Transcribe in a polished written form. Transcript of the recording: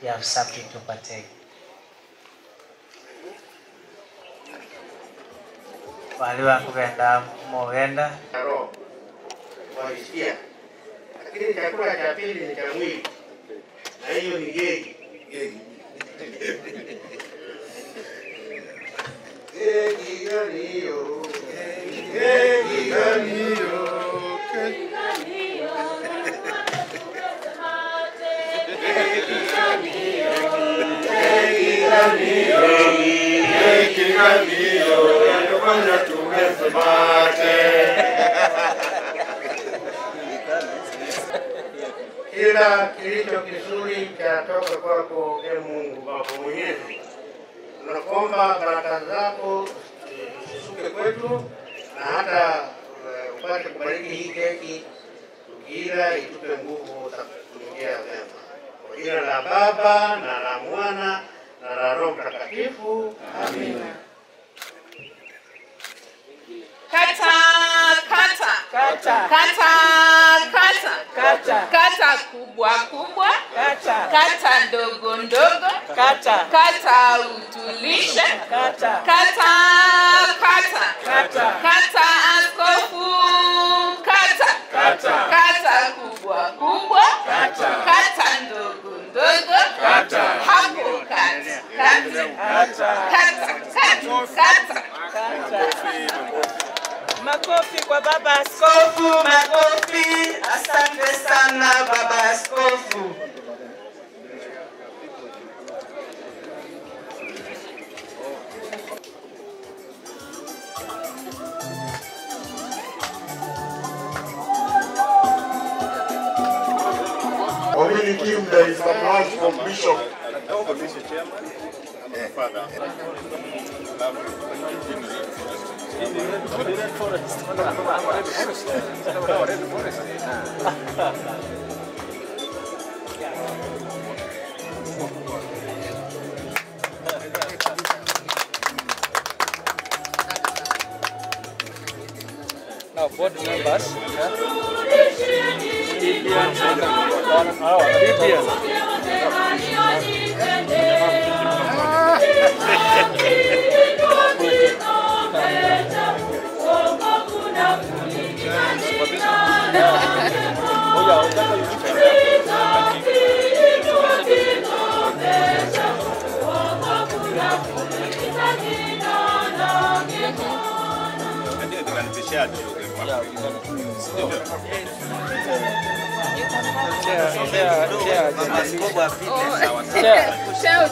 you have something to partake. Waliwa kugenda mogenda roho walisikia, lakini chakula cha pili ni cha mwili, na hiyo ni gegi. Gegi gani hiyo? Gegi gani hiyo? Gegi gani hiyo? Gegi gani hiyo? Yatufanya tumesmate. Kila kilicho kizuri chatoka kwako, e Mungu Baba Mwenyezi. Tunakuomba baraka zako zishuke kwetu na hata upate kubariki hii keki tukiila, itupe nguvu za kutumikia mema. Kwa jina la Baba na la Mwana na la Roho Mtakatifu. Amina. Kata, kata, kata, kata, kata, kata, kata kubwa kubwa, kata, kata ndogo ndogo, kata, kata utulishe, kata, kata, kata, kata, kata askofu, kata, kata, kata kubwa kubwa, kata, kata ndogo ndogo, kata, hapo kata, kata, kata, kata, kata, kata. Makofi kwa Baba Askofu, makofi. Asante sana Baba Askofu. Community team, there is a branch from Bishop. Now, board members. Chair,